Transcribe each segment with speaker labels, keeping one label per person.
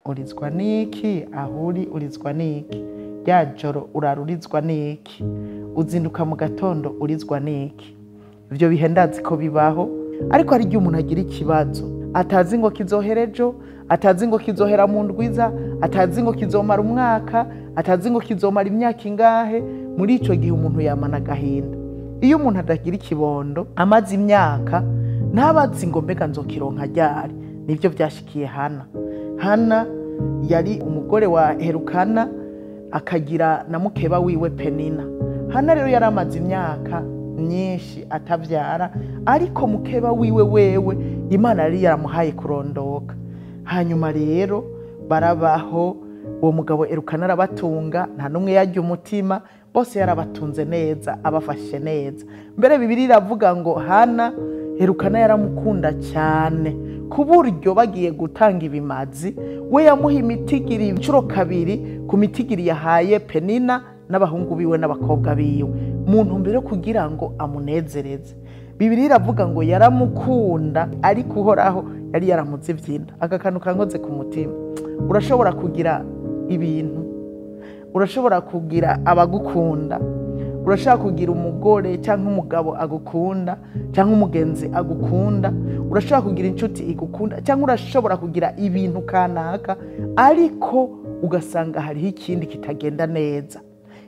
Speaker 1: Urizwa n'iki? Aho uri urizwa n'iki? Rya joro urarurizwa n'iki? Uzinduka mu gatondo urizwa n'iki? Ivyo bihe ndazi ko bibaho, ariko hari igihe umuntu agira ikibazo atazi ngo kizohera ejo, atazi ngo kizohera mu ndwiza, atazi ngo kizomara umwaka, atazi ngo kizomara imyaka ingahe. Muri ico gihe umuntu yamana agahinda. Iyo umuntu adagira ikibondo amaze imyaka ntabazi ngo mbega nzokironka ryari. Nivyo vyashikiye Hana. Hana yari umugore wa Herukana, akagira na mukeba wiwe Penina. Hana rero yari amaze imyaka myinshi atavyara, ariko mukeba wiwe wewe Imana yari yaramuhaye kurondoka. Hanyuma rero barabaho, uwo mugabo Erukana arabatunga, nta n'umwe yarya umutima, bose yarabatunze neza, abafashe neza. Mbere Bibiliya iravuga ngo Hana Erukana yaramukunda cyane, ku buryo bagiye gutanga ibimazi we yamuha imitigiri inshuro kabiri ku mitigiri yahaye Penina n'abahungu biwe n'abakobwa biwe, mu ntumbero kugira ngo amunezereze. Bibiliya iravuga ngo yaramukunda, ariko Uhoraho yari yaramuzivye inda. Aka kantu kankoze ku mutima. Urashobora kugira ibintu, urashobora kugira abagukunda, urashobora kugira umugore cyangwa umugabo agukunda cyangwa umugenzi agukunda, urashobora kugira inshuti igukunda, cyangwa urashobora kugira ibintu kanaka, ariko ugasanga hariho ikindi kitagenda neza.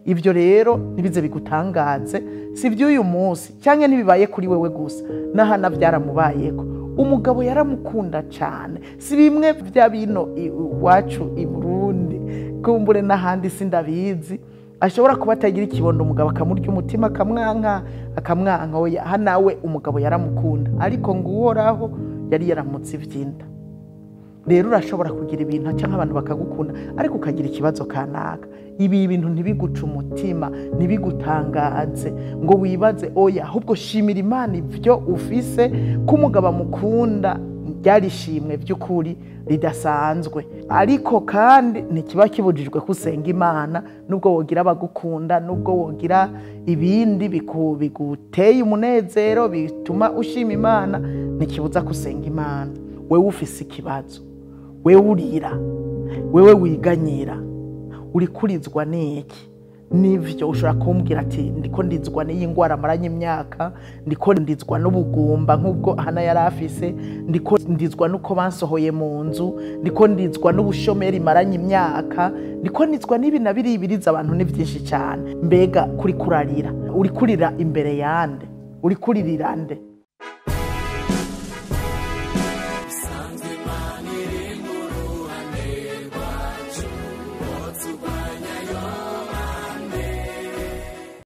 Speaker 1: Ivyo rero ntibize bigutangaze, si ivy'uyu munsi cyangwa ntibibaye kuri wewe gusa, na Hana byaramubayeko. Umugabo yaramukunda cyane, si bimwe vya bino iwacu i Burundi, kumbure n'ahandi sindabizi, ashobora kuba atagira ikibondo umugabo akamurya umutima, akamwanka, akamwanka. Oya, Hana we umugabo yaramukunda, ariko ngo Uhoraho yari yaramuzivye inda. Rero urashobora kugira ibintu cyangwa abantu bakagukunda, ariko ukagira ikibazo kanaka. Ibi bintu ntibiguce umutima, ntibigutangaze ngo wibaze oya, ahubwo shimira Imana ivyo ufise, ko umugabo amukunda ryarishimwe by'ukuri ridasanzwe. Ariko kandi ntikiba kibujijwe kusenga Imana, nubwo wogira abagukunda, nubwo wogira ibindi biguteye umunezero bituma ushima Imana, ntikibuza kusenga Imana. Wewe ufise ikibazo, wewe urira, wewe wiganyira, urikurizwa n'iki? Nivyo ushobora kumbwira ati ndiko ndizwa n'iyi ngwara maranye imyaka, ndiko ndizwa n'ubugumba nk'ubwo Hana yari afise, ndiko ndizwa n'uko bansohoye mu nzu, ndiko ndizwa n'ubushomeri maranye imyaka, ndiko ndizwa n'ibi na biriya biriza abantu ni vyinshi cyane. Mbega kuri kurarira, uri kurira imbere yande, uri kuririra nde?